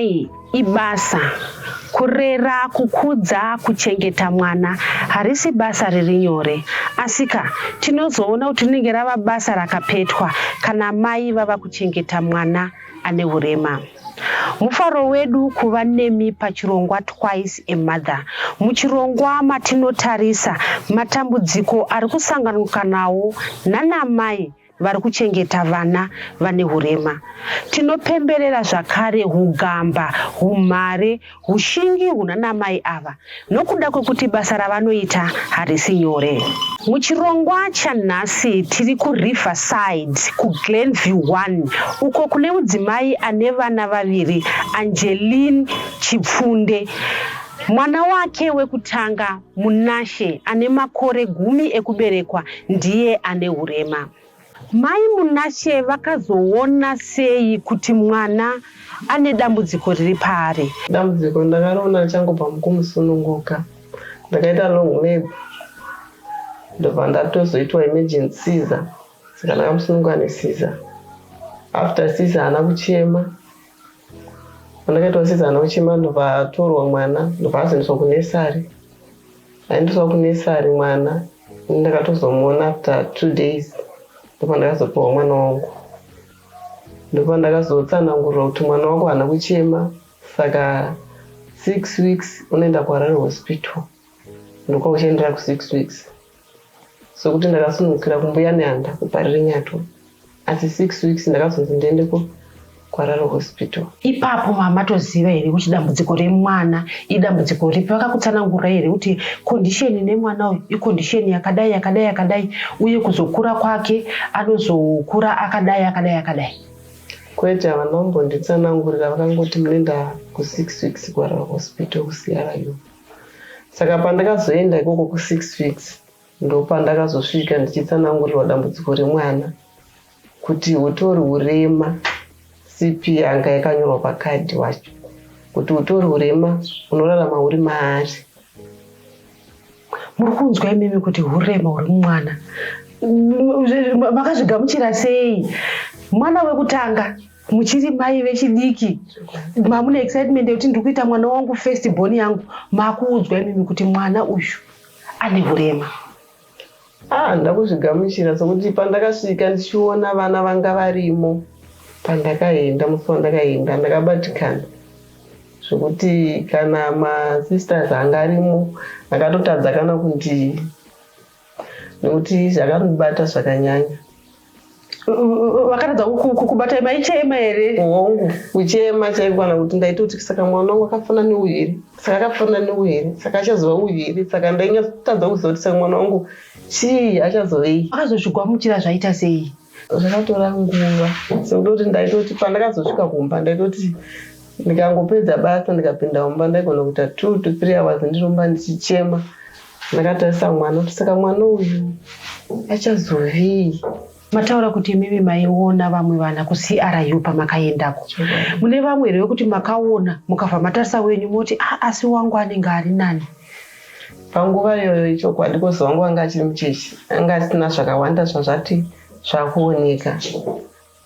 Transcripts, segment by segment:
Amai ibasa. Kurera, kukudza, kuchengeta mwana harisi basa riri nyore. Asika, tinozoona kuti rinenge rava basa rakapetwa kana mai vava kuchengeta mwana ane hurema. Mufaro wedu kuva nemi pachirongwa Twice a Mother. Muchirongwa matinotarisa matambudziko ari kusanganuka nawo nanamai vari kuchengeta vana vane hurema. Tinopemberera zvakare hugamba, humhare, hushingi hunanamai ava nokuda kwekuti basa ravanoita harisi nyore. Muchirongwa chanhasi tiri kuRiverside kuGlenview 1 uko kune mudzimai ane vana vaviri Angeline Chipfunde. Mwana wake wekutanga Munashe ane makore gumi ekuberekwa ndiye ane hurema. Mai Munashe vakazoona sei kuti mwana ane dambudziko riri paari? Dambudziko ndakariona ndichangobva mukumusununguka. Ndakaita long labour ndobva ndatozoitwa emergency caesar saka ndakamusununguka necaesar. After caesar haana kuchema. Pandakaitwa caesar haana kuchema ndobva atorwa mwana ndobva azoendeswa kunesari. Aendeswa kunesari mwana ndakatozomuona after 2 days ndopandakazopiwa mwana wangu. Ndopandakazotsanangurirwa kuti mwana wangu haana kuchema saka 6 weeks unoenda kuHarare Hospital ndokwakuchiendera ku6 weeks sokuti ndakasunungukira kumbuya Nehanda kuParirenyatwa asi 6 weeks ndakazonzi ndiende kuHarare Hospital. Ipapo mamatoziva here kuti dambudziko remwana idambudziko ripi? Vakakutsanangurira here kuti condition nemwana uyu icondition yakadai yakadai yakadai uye kuzokura kwake anozokura akadai akadai akadai? Kwete, havana kumbonditsanangurira. Vakangoti munoenda ku6 weeks kuHarare Hospital kuCRU. Saka pandakazoenda ikoko ku6 weeks ndopandakazosvika ndichitsanangurirwa dambudziko remwana kuti hutori hurema. CP yanga yakanyorwa pakadhi wacho kuti hutori hurema unorarama uri maari. Muri kunzwa imimi kuti hurema huri mumwana, makazvigamuchira sei? Mwana wekutanga, muchiri mai vechidiki, mamune excitement yekuti ndiri kuita mwana wangu first born yangu, makuudzwa imimi kuti mwana uyu ane hurema. Ah, ndakuzvigamuchira sokuti pandakasvika ndichiona vana vanga varimo pandakaenda, musi wandakaenda ndakabatikana zvokuti kana masisters anga arimo akatotadza kana kundi nekuti zvakandibata zvakanyanya. Vakatadza kukubata? Maichema here? Hongu, kuchema chaiko kana kuti ndaitoti saka mwana wangu akafanana neuyu here, saka akafanana neuyu here, saka achazova uyu here? Saka ndainyatotadza kuziva kuti saka mwana wangu chii, achazovei. Akazozvigamuchira zvaita sei? Zvakatora nguva sekutoti ndaitoti pandakazosvika kumba ndaitoti ndikangopedza basa ndikapinda mumba ndaigona kuita 2 to 3 hours ndiromba ndichichema ndakatarisa mwana kuti saka mwana uyu achazovei. Mataura kuti imimi maiona vamwe vana kuCRU pamakaendako. Mune vamwe here vekuti makaona mukabva matarisa wenyu moti, "Ah, asi wangu anenge ari nani"? Panguva iyoyo ichokwadi kozi wangu anga achiri muchechi, anga asina zvakawanda zvazvati zvakuoneka.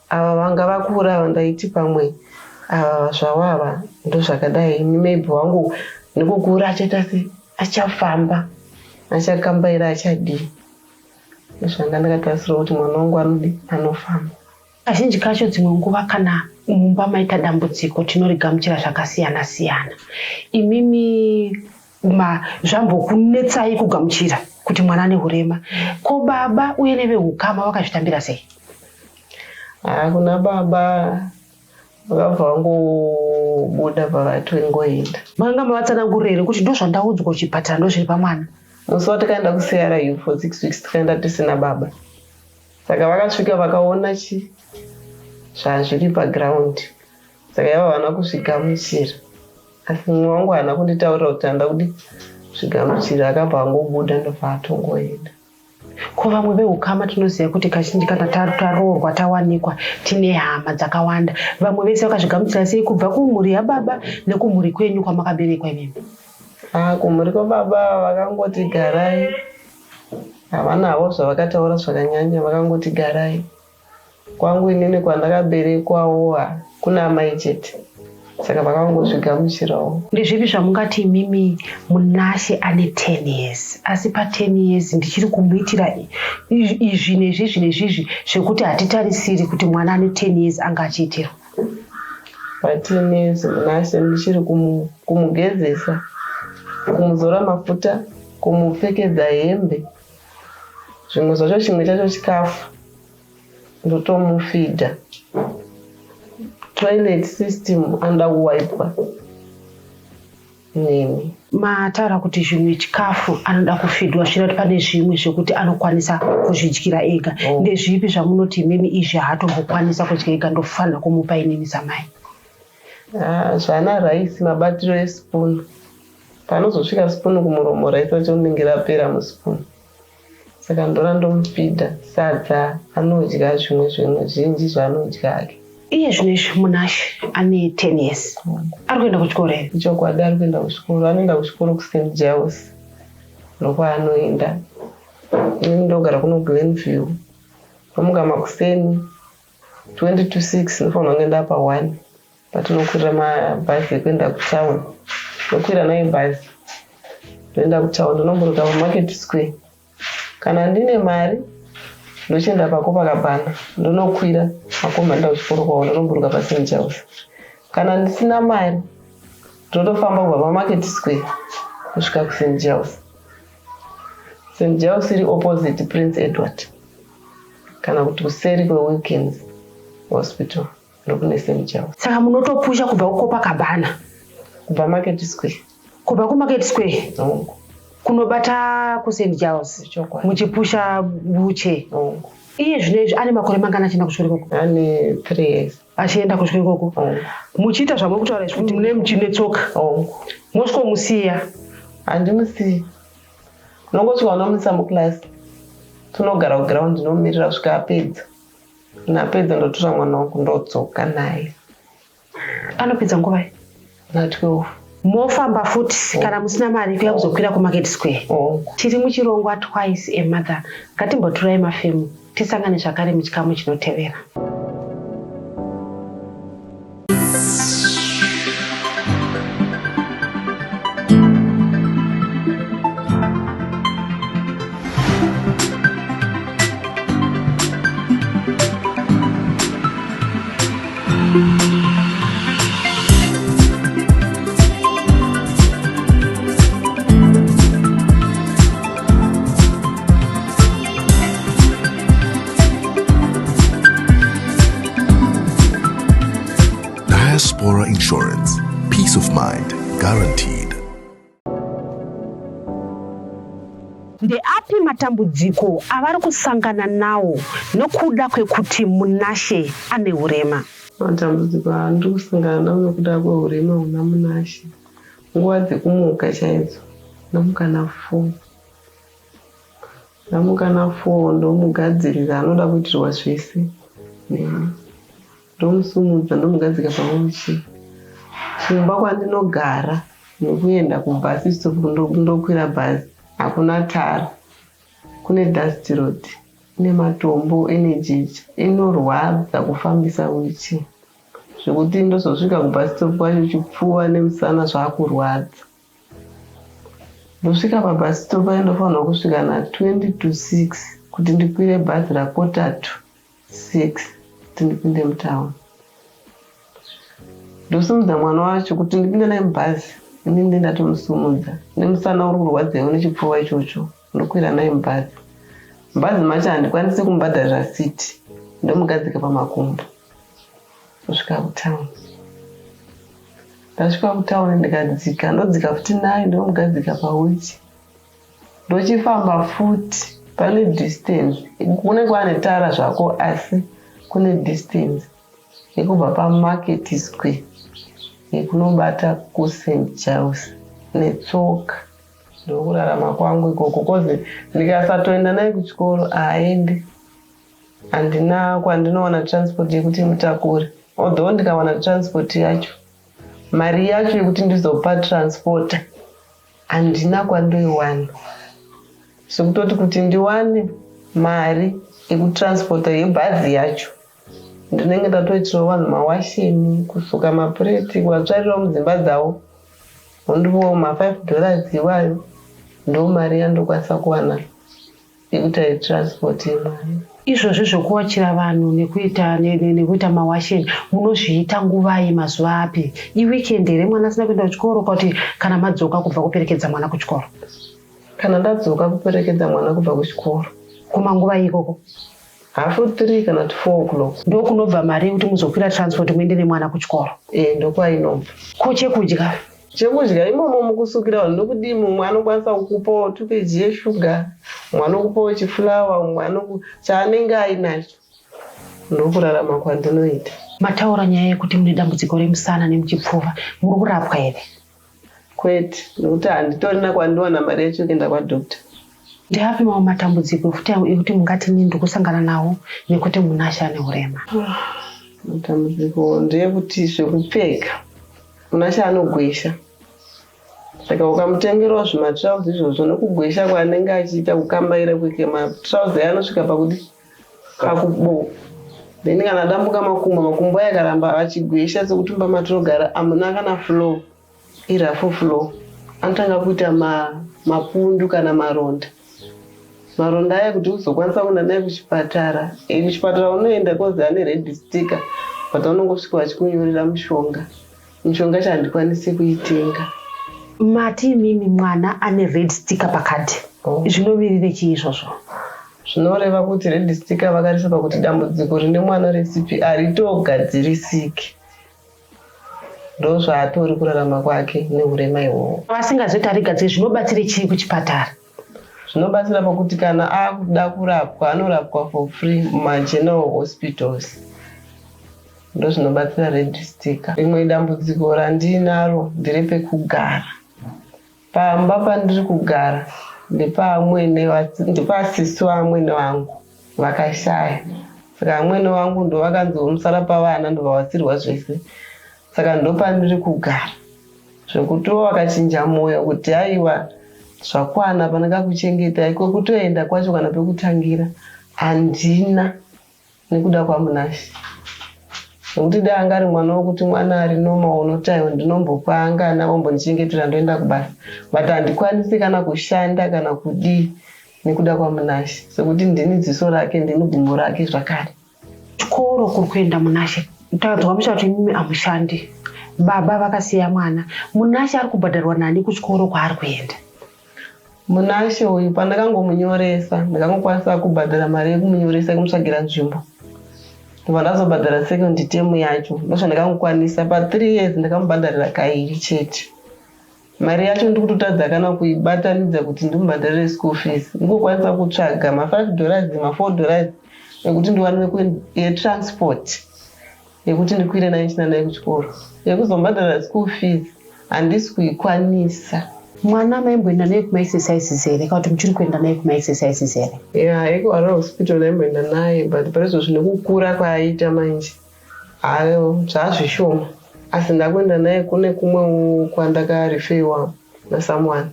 Ava vanga vakura ava ndaiti pamwe ava zvavo ava ndozvakadai, maybe wangu nekukura achaita se achafamba, achakambaira, achadii. Ndozvanga ndakatarisira kuti mwana wangu anodi anofamba. Kazhinji kacho dzimwe nguva kana mumba maita dambudziko tinorigamuchira zvakasiyana siyana. Imimi ma zvambokunetsai kugamuchira kuti mwana ane hurema? Ko baba uye nevehukama vakazvitambira sei? Haa, kuna baba vakabva vangobuda pavatongoenda. Makanga mavatsanangurira here kuti ndozvandaudzwa kuchipatara, ndozviri pamwana? Musi watakaenda kuCRU for 6 weeks takaenda tisina baba, saka vakasvika vakaona chi zvazviri paground, saka ivo havana kuzvigamuchira. Asi mumwe wangu haana kunditaurira kuti handa kudi zvigamuchira, akabva angobuda ndobva atongoenda. Ko vamwe veukama? Tinoziva kuti kazhinji kana taroorwa tawanikwa tine hama dzakawanda. Vamwe vese vakazvigamuchira sei kubva kumhuri yababa nekumhuri kwenyu kwamakaberekwa imimi? Ah, kumhuri kwababa vakangoti garai, havana havo zvavakataura zvakanyanya, vakangoti garai. Kwangu inini kwandakaberekwawo kuna amai chete. Saka vakangozvigamuchirawo. Ndezvipi zvamungati imimi Munashe ane 10 years asi pa 10 years ndichiri kumuitira izvi nezvizvi nezvizvi zvekuti hatitarisiri kuti mwana ane 10 years anga achiitirwa? Pa 10 years Munashe ndichiri kumugezesa, kumuzora mafuta, kumupfekedza hembe, zvimwe zvacho chimwe chacho chikafu ndotomufidha. Toilet system anoda kuwaipwa neni. Mataura kuti zvimwe chikafu anoda kufidwa zvichida kuti pane zvimwe zvekuti anokwanisa kuzvidyira ega. Oh. Ndezvipi zvamunoti imimi izvi haatombokwanisa kudya ega ndofanira kumupa inini samai? Ah, zvana raisi mabatiro espoon. Panozosvika spoon kumuromo raisi racho rinenge rapera muspoon. Saka ndora ndomufidha sadza anodya zvimwe zvimwe zhinji zvaanodya hake. Iye zvino izvi Munashe ane 10 years. Ari kuenda kuchikoro here? Chokwadi ari kuenda kuchikoro. Anoenda kuchikoro kuSt Giles ndokwaanoenda. Ini ndogara kuno Glenview. Ndomuka makuseni 20 to 6 ndofanirwa kunge ndapa 1 patinokwira mabhazi ekuenda kutown. Ndokwira naye bhazi ndoenda kutown ndonomburuka paMarket Square. Kana ndine mari ndochienda paCopacabana ndonokwira makombi anoenda kuchikoro kwavo ndonomburuka paSt Giles. Kana ndisina mari ndinotofamba kubva paMarket Square kusvika kuSt Giles. St Giles iri opposite Prince Edward kana kuti kuseri kweWilkins Hospital ndokune St Giles. Saka munotopusha kubva kuCopacabana? Kubva Market Square. Kubva kuMarket Square? Hongu. Kunobata kuSt Giles? Chokwadi. Muchipusha wheelchair? Hongu. Iye zvino izvi ane makore mangani achienda kuchikoro ikoko? Ane 3 years. Achienda kuchikoro ikoko? Hongu. Muchiita zvamuri kutaura izvi kuti mune muchine tsoka? Hongu. Mosvikomusiya? Handimusiyi. Unongosvika unomuisa muclass. Tinogara kuground ndinomirira kusvika apedza. Kana apedza ndotora mwana wangu ndodzoka naye. Anopedza nguvai? Na 12. Mofamba futi kana musina mari kuya kuzokwira kuMarket Square. Hongu. Tiri muchirongwa Twice a Mother. Ngatimboturai mafemu tisangane zvakare muchikamu chinotevera. Diaspora Insurance. Peace of mind guaranteed. Ndeapi matambudziko avari kusangana nawo nokuda kwekuti Munashe ane hurema? Matambudziko andiri kusangana nawo nokuda kwehurema huna Munashe, nguva dzekumuka chaidzo, ndomuka na 4. Ndamuka na 4 ndomugadzirira anoda kuitirwa zvese neni. Ndomusumudza ndomugadzika pawheelchair. Kumba kwandinogara nekuenda kubus stop ndokwira bhazi hakuna tara. Kune dust road ine matombo ine jecha inorwadza kufambisa wheelchair zvekuti ndozosvika kubus stop kwacho chipfuva nemusana zvakurwadza. Ndosvika pabus stop paye ndofanirwa kusvika na 20 to 6 kuti ndikwire bhazi ra quarter to 6 kuti ndipinde mutown. Ndosimudza mwana wacho kuti ndipinde naye mubhazi ini ndini ndatomusimudza nemusana uri kurwadzewo nechipfuva ichocho ndokwira naye mubhazi. Mubhazi macho handikwanisi kumubhadharira siti ndomugadzika pamakumbo kusvika kutown. Ndasvika kutown ndikadzika ndodzika futi naye ndomugadzika pawheelchair. Ndochifamba futi pane distance kune kwane tara zvako asi kune distance yekubva paMarket Square yekunobata kuSt Giles netsoka. Ndokurarama kwangu ikoko kozi ndikasatoenda naye kuchikoro haaendi. Handina kwandinowana transport yekuti imutakure. Although ndikawana transport yacho mari yacho yekuti ndizopa transporter handina kwandoiwana. Zvekutoti kuti ndiwane mari yekutransporta yebhazi yacho Ndinenge ndatoitirawo vanhu mawasheni, kusuka mapureti, kuvatsvairirawo mudzimba dzavo. Vondipawo ma5 dollars iwayo, ndo mari yandokwanisa kuwana yekuti transport yemwana. Izvozvi zvokuwachira vanhu nekuita mawasheni munozviita nguvai, mazuva api? Iweekend here, mwana asina kuenda kuchikoro, kuti kana madzoka kubva kuperekedza mwana kuchikoro? Kana ndadzoka kuperekedza mwana kubva kuchikoro. Kumanguva ikoko? 3:30 kana kuti 4 o'clock. Ndokunobva mari yekuti muzokwira transport muende nemwana kuchikoro? E, ndokwainobva. Ko chekudya? Chekudya imomo mukusukira vanhu nokudii, mumwe anokwanisa kukupawo 2 kg yeshuga, mumwe anokupawo chifulawa, mumwe anoku chaanenge ainacho. Ndokurarama kwandinoita. Mataura nyaya yekuti mune dambudziko remusana nemuchipfuva. Muri kurapwa here? Kwete, nekuti handitorina kwandiwana mari yacho yekuenda kwadoctor. Ndeapi mamwe matambudziko ekuti mungati ini ndiri kusangana nawo nekuti Munashe ane urema? Matambudziko ndeyekuti zvekupfeka, Munashe anogwesha, saka ukamutengerawo zvimatrauzi izvozvo, nekugwesha kwaanenge achiita, kukambaira kweke, matrauzi aya anosvika pakuti pakuboka. Then kana adambuka makumbo, makumbo aya akaramba achigwesha, sekuti mumba matinogara hamuna kana floor, irough floor, anotanga kuita mapundu kana maronda. Maronda aya, kuti uzokwanisa kuenda naye kuchipatara, kuchipatara unoenda kozi ane red sticker, but unongosvika vachikunyorera mushonga. Mishonga yacho handikwanisi kuitenga. Mati imimi mwana ane red sticker pakati? Oh. Zvinomirire chii izvozvo? Zvinoreva kuti red sticker vakarisa pakuti dambudziko rine mwana reCP haritogadzirisiki. Ndo zvaatori kurarama kwake neurema ihwohwo. Vasingazoti harigadziri, zvinobatsire chii kuchipatara? Zvinobatsira pakuti kana akuda kurapwa, anorapwa for free mumageneral hospitals. Ndo zvinobatsira red sticker. Rimwe dambudziko randinaro nderepekugara. Pamba pandiri kugara ndepaamwene, ndepasisi vamwene vangu vakashaya. Saka amwene vangu ndo vakanzi musara pavana, ndobva zvese, saka ndopandiri kugara. Zvekutiwo vakachinja mwoyo kuti aiwa, zvakwana, pandingakuchengetai, kwekutoenda kwacho kana pekutangira handina nekuda kwaMunashe. Nekuti dai anga ari mwana wokuti mwana ari normal, unoti aiwa, ndinombopa angana vombondichengetera, ndoenda kubasa, but handikwanisi kana kushanda kana kudii nekuda kwaMunashe, sekuti ndini dziso rake, ndini gumbo rake zvakare. Chikoro kuri kuenda Munashe, takanzwa musha kuti imimi hamushandi, baba vakasiya mwana. Munashe ari kubhadharwa nani kuchikoro kwaari kuenda? Munashe uyu, pandakangomunyoresa, ndakangokwanisa kubhadhara mari yekumunyoresa, yekumutsvagira nzvimbo, ndobva ndazobhadhara second term yacho. Ndozvandakangokwanisa. Pa3 years ndakamubhadharira kairi chete. Mari yacho ndiri kutotadza kana kuibatanidza kuti ndimubhadharire school fees. Ndingokwanisa kutsvaga ma5 dollars, ma4 dollars ekuti ndiwane yetransport yekuti ndikwire naye china naye kuchikoro. Yekuzomubhadharira school fees handisi kuikwanisa. Mwana maimboenda naye kumaexercises here, kana kuti muchiri kuenda naye kumaexercises here? Ya, ekuHarare Hospital ndaimboenda naye, but parizvozvi nekukura kwaaita manje, hayo zvaazvishoma. Asi ndakuenda naye kune kumwe kwandakareferwa nasomeone,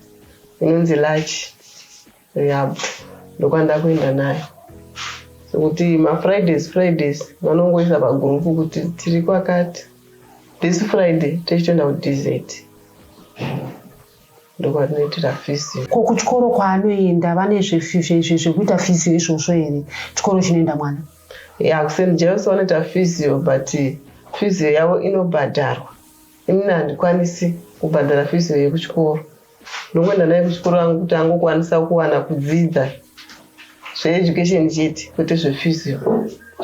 inonzi Larch Rehab. Ndokwandakuenda naye, sekuti mafridays, Fridays vanongoisa pagurupu kuti tiri kwakati this Friday, tichitoenda kuDZ, ndokwatinoitira physio. Ko kuchikoro kwaanoenda vane zvekuita physio izvozvo here, chikoro chinoenda mwana? Ya, kuSt James vanoita physio, but physio yavo inobhadharwa. Inini handikwanisi kubhadhara physio yekuchikoro. Ndongoenda naye kuchikoro angu kuti angokwanisa kuwana kudzidza zveeducation chete, kwete zvephysio.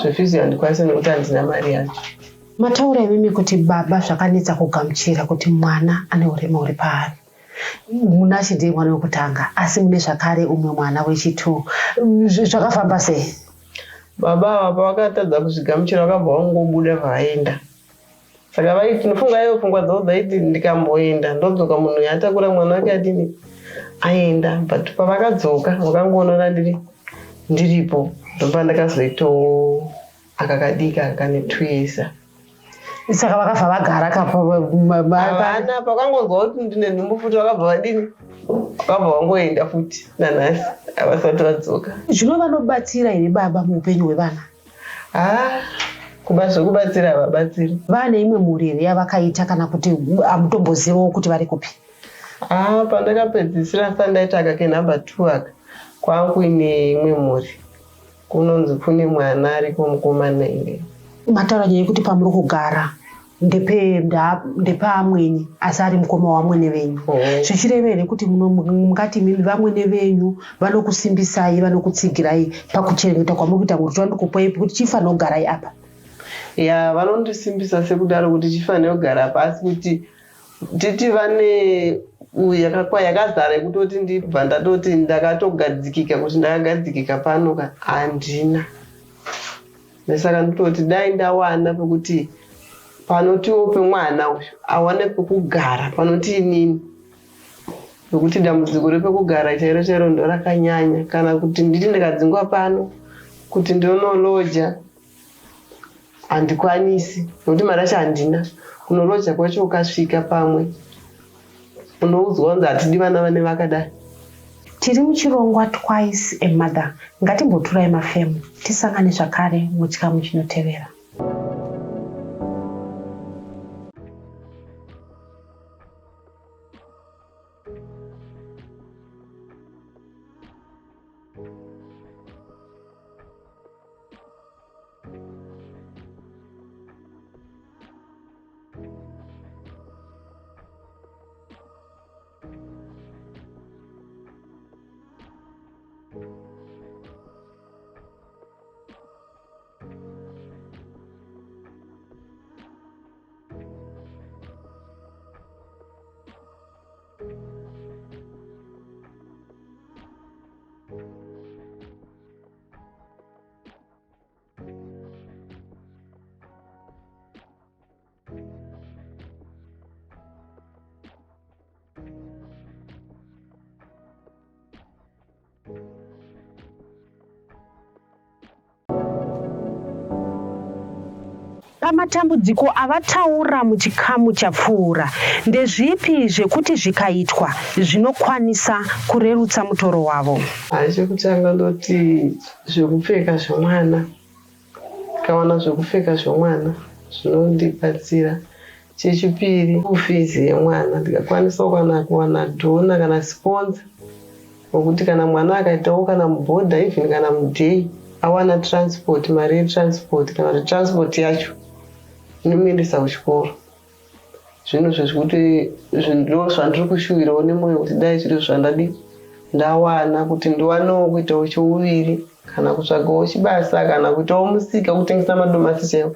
Zvephysio handikwanisi nekuti handina mari yacho. Mataura imimi kuti baba zvakanetsa kugamuchira kuti mwana ane urema huri paari. Munashe ndiye mwana wekutanga, asi mune zvakare umwe mwana wechi2. Zvakafamba sei? Baba ava pavakatadza kuzvigamuchira, vakabva vangobuda vaenda. Saka vaiti, nofunga ivo pfungwa dzavo dzaiti ndikamboenda ndodzoka, munhu yatakura mwana wake adini, aenda. But pavakadzoka vakangoona ndiripo. Ndopa ndakazoitawo aka kadiki aka kane 2 years. Saka vakabva vagara kapo? Havana. Pakangonzwa kuti ndine nhumbu futi, vakabva vadini, vakabva vangoenda futi. Nanhasi havasati vadzoka. Zvino vanobatsira here baba muupenyu hwevana? Ha. Zvekubatsira havabatsiri. Vane imwe mhuri here yavakaita kana kuti hamutombozivawo kuti vari kupi? Haa, pandakapedzisira ndisati ndaita aka kenumber 2 aka, kwanga kuine imwe mhuri. Kunonzi kune mwana ariko mukomana here? Mataura nyaya yekuti pamuri kugara ndepaamwene asi ari mukoma wamwene venyu. Zvichireva here kuti mungati imimi vamwene venyu vanokusimbisai, vanokutsigirai pakuchengeta kwamuri kuita mhuri kuti vandikupai kuti chifanira kugarai apa? Ya, vanondisimbisa sekudaro kuti chifanira kugara apa, asi kuti titi vane yakakwa yakazara yekutoti ndibva ndatoti ndakatogadzikika kuti ndakagadzikika pano ka handina. Saka ndototi dai ndawana pekuti panotiwo pemwana uyu awane pekugara panoti inini, nekuti dambudziko repekugara chairo chairo ndorakanyanya. Kana kuti nditi ndikadzingwa pano kuti ndonoloja handikwanisi, nekuti mari yacho handina. Kunoloja kwacho ukasvika pamwe unoudzwa kunzi hatidi vana vane vakadai. Tiri muchirongwa Twice a Mother. Ngatimboturai mafemo tisangane zvakare muchikamu chinotevera. Pamatambudziko avataura muchikamu chapfuura, ndezvipi zvekuti zvikaitwa zvinokwanisa kurerutsa mutoro wavo? Chekutanga ndoti zvekupfeka zvemwana. Ndikawana zvekupfeka zvemwana zvinondibatsira. Chechipiri fizi yemwana, ndikakwanisawo kana kuwana dhona kana sponsor wekuti kana mwana akaitawo kana mubhodha even kana muday awana transport, mari yetransport kana kuti transport yacho inomuendesa kuchikoro. Zvinhu zvezvekuti ndo zvandiri kushuwirawo nemwoyo kuti dai zviri zvandadi ndawana kuti ndiwanewo kuitawo chouviri kana kutsvagawo chibasa kana kuitawo musika kutengesa madomasi chaiwo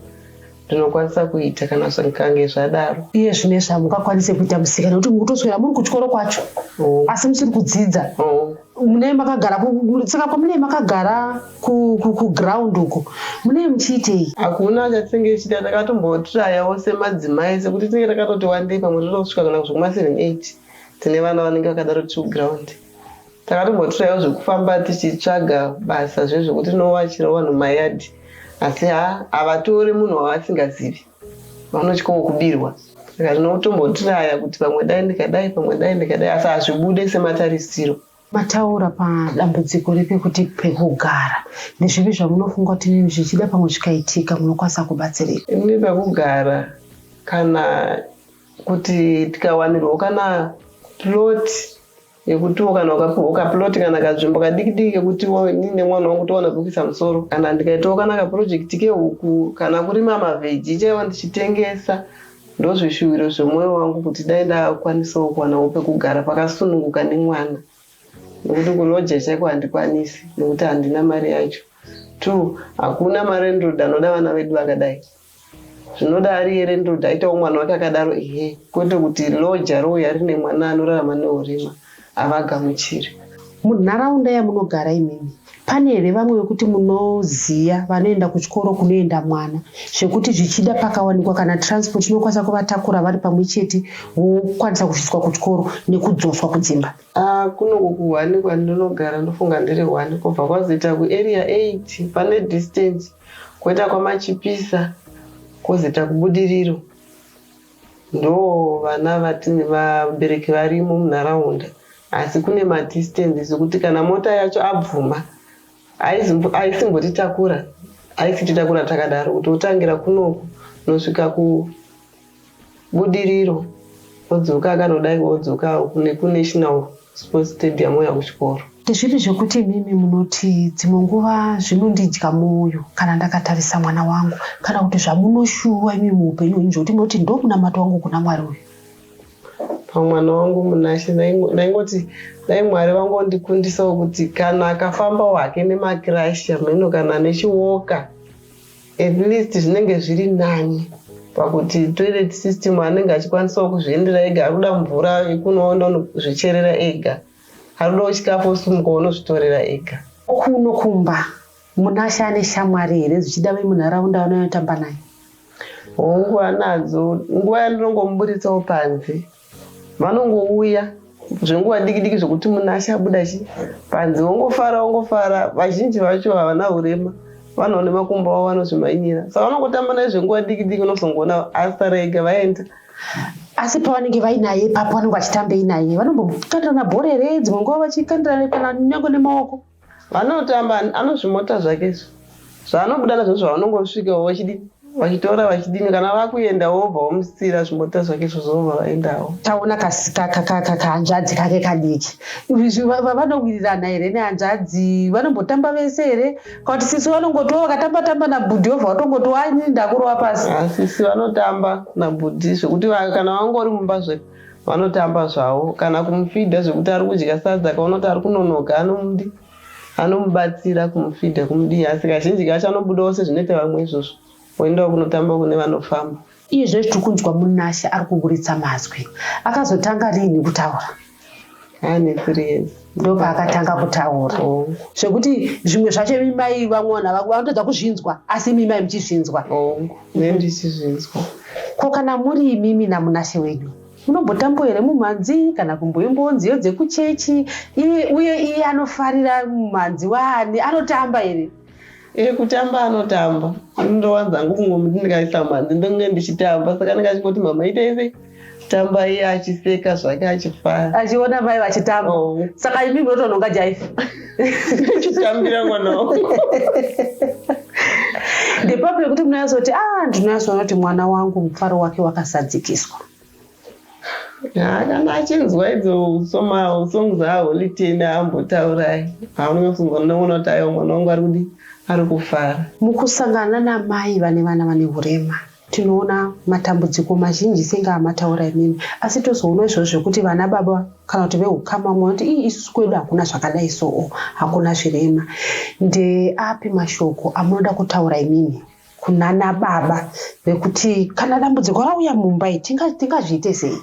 ndinokwanisa kuita kana zvikange zvadaro. Iye zvino izvi hamungakwanise kuita musika nekuti mukutoswera muri kuchikoro kwacho asi musiri kudzidza. Munee makagara saka kwamunee makagara kuground uko munee muchiitei? Hakuna chatinenge tichiita, takatombotrayawo semadzimai sekuti tinenge takatoti wandei pamwe totosvika kana kusvika kuma 7 8 tine vana vanenge vakadaro tiri kuground. Takatombotrayawo zvekufamba tichitsvaga basa zvezvekuti tinowachirawo vanhu mayadhi asi ha havatori munhu wavasingazivi, vanotyawo kubirwa. Saka tinotombotraya kuti pamwe dai ndikadai, pamwe dai ndikadai asi hazvibude sematarisiro. Mataura padambudziko repekuti pekugara, ndezvipi zvamunofunga kuti zvichida pamwe zvikaitika munokwanisa kubatsirika? Ini pekugara kana kuti tikawanirwawo kana plot yekutiwo kana ukapiwa kaplot kana kanzvimbo kadiki diki kekutiwo ini nemwana wangu towana pekuisa musoro, kana ndikaitawo kana kaprojekti kehuku kana kurima mavheji chaiwo ndichitengesa, ndozvishuwiro zvemwoyo wangu kuti dai ndakwanisawo kuwanawo pekugara pakasununguka nemwana, nekuti kuloja chaiko handikwanisi nekuti handina mari yacho. 2 hakuna malandlord anoda vana vedu vakadai. Zvinoda ari iye landlord aitawo mwana wake akadaro ehe, kwete kuti loja rouya rine mwana anorarama neurema havagamuchiri. Munharaunda yamunogara imimi pane here vamwe vekuti munoziya vanoenda kuchikoro kunoenda mwana zvekuti zvichida pakawanikwa kana transport inokwanisa kuvatakura vari pamwe chete vokwanisa kusvitswa kuchikoro nekudzoswa kudzimba? Kunoku kuhwani kwandinogara ndofunga ndiri hwani kubva kwazoita kuarea 8 pane distance koita kwaMachipisa kozoita kuBudiriro. Ndo vana vatine vabereki varimo munharaunda asi kune madistances ekuti kana mota yacho abvuma aisimbotitakura. ICT takura takadaro kuti wotangira kunoku unosvika kubudiriro wodzoka akanodai wodzoka nekunational sports stadium wouya kuchikoro. Ndezvipi zvekuti imimi munoti dzimwe nguva zvinondidya mwoyo kana ndakatarisa mwana wangu kana kuti zvamunoshuva imimi muupenyu hwenyu zvekuti munoti ndomunamato wangu kuna Mwari uyu? Pamwana wangu Munashe ndaingoti dai Mwari vangondikundisawo kuti kana akafambawo hake nemakirashi hameno kana nechiwoka at least zvinenge zviri nani pakuti toilet system anenge achikwanisawo kuzviendera ega ari kuda mvura yekunoenda unozvicherera ega ari kudawo chikafu osumuka unozvitorera ega. Kuno kumba Munashe ane shamwari here zvichida vemunharaunda vanonyatamba naye? Hongu anadzo. Nguva yandinongomuburitsawo panze vanongouya zvenguva diki diki zvekuti Munashe abuda chi panze vongofara vongofara. Vazhinji vacho havana urema vanhu vane makumbo avo vanozvimhanyira saka vanongotamba naye zvenguva diki diki unozongoona asara ega vaenda. Asi pavanenge vainaye ipapo vanenge vachitambei naye? Vanombokandirana bhora here dzimwe nguva vachikandirana kana nyange nemaoko? Vanotamba anozvimota zvake izvo zvaanobuda nazvo zvavanongosvika vachidi vachitora vachidini kana vakuenda wobva wamusiyira zvimota zvake izvo zvobva vaendawo. Taona kahanzvadzi kake kadiki vanowirirana here nehanzvadzi vanombotamba vese here kana kuti sisi vanongotiwo vakatamba tamba nabhudhi wobva watongoti wani ndakurova pasi. Sisi vanotamba nabhudhi zvekuti kana vangori mumba zve Vanotamba zvavo kana kumufidha zvekuti ari kudya sadza akaona kuti ari kunonoka anomudi anomubatsira kumufidha kumudii asi kazhinji kacho anobudawo sezvinoita vamwe izvozvo oendawo kunotamba kune vanofamba. Iye zvino tiri kunzwa Munashe ari kuburitsa mazwi. Akazotanga riini kutaura? Ane 3 years. Ndopaakatanga kutaura. Hongu. Zvekuti zvimwe zvacho imi mai vamwe vanhu vanotadza kuzvinzwa asi imi mai muchizvinzwa. Hongu, ndinenge ndichizvinzwa. Ko kana muri imimi naMunashe wenyu munombotambawo here mumhanzi kana kumboimbawo nziyo dzekuchechi iye uye iye anofarira mumhanzi waani anotamba here? Iye kutamba anotamba anondowanza hangu kungomuti ndikaisa mhanzi ndonge ndichitamba saka anenge achingoti mama itai sei tamba iye achiseka zvake achifara achiona mai vachitamba Oh. saka imi munotonhonga jaifi chitambira mwana wangu ndepapo yekuti munonyatsokuti a ah, ndinonyatsoona kuti mwana wangu mufaro wake wakazadzikiswa Ha, kana achinzwa idzo soma song dzaHoly Ten ambotaurai haunonyatsonzwa unoona kuti aiwa mwana wangu ari kudi ari kufara. Mukusangana namai vane vana vane hurema tinoona matambudziko mazhinji senge amataura imimi asi tozoona izvozvo zvekuti vana baba kana kuti vehukama vamwe vanoti ii isusu kwedu hakuna zvakadai soo hakuna zvirema. Ndeapi mashoko amunoda kutaura imimi kunana baba vekuti kana dambudziko rauya mumba iyi tingazviite sei?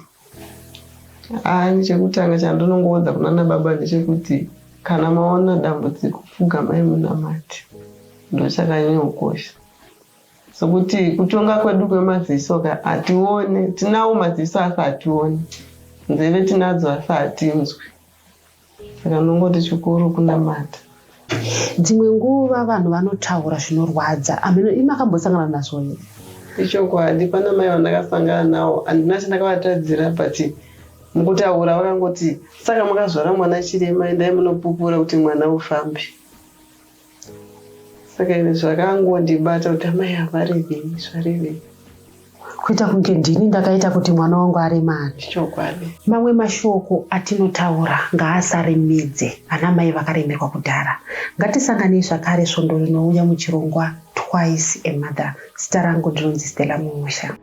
Haa chekutanga chandinongoudza kunana baba ndechekuti kana maona dambudziko pfugamai munamate ndochakanyanya kukosha sokuti kutonga kwedu kwemaziso ka hatione tinawo maziso asi hatione nzeve tinadzo asi hatinzwi Saka ndongoti chikuru kunamata. Dzimwe nguva vanhu vanotaura zvinorwadza. Ameno imi makambosangana nazvo here? Ichokwadi pana mai vandakasangana nawo handina chandakavatadzira but mukutaura vakangoti saka makazvara mwana chirema endai munopupura kuti mwana ufambe. Saka ini zvakangondibata kuti amai havarevei zvarevei. Kuita kunge ndini ndakaita kuti mwana wangu aremare. Chokwadi. Mamwe mashoko atinotaura ngaasaremedze ana mai vakaremerwa kudhara. Ngatisanganei zvakare svondo rinouya muchirongwa Twice a Mother. Zita rangu ndinonzi Stella Mumusha.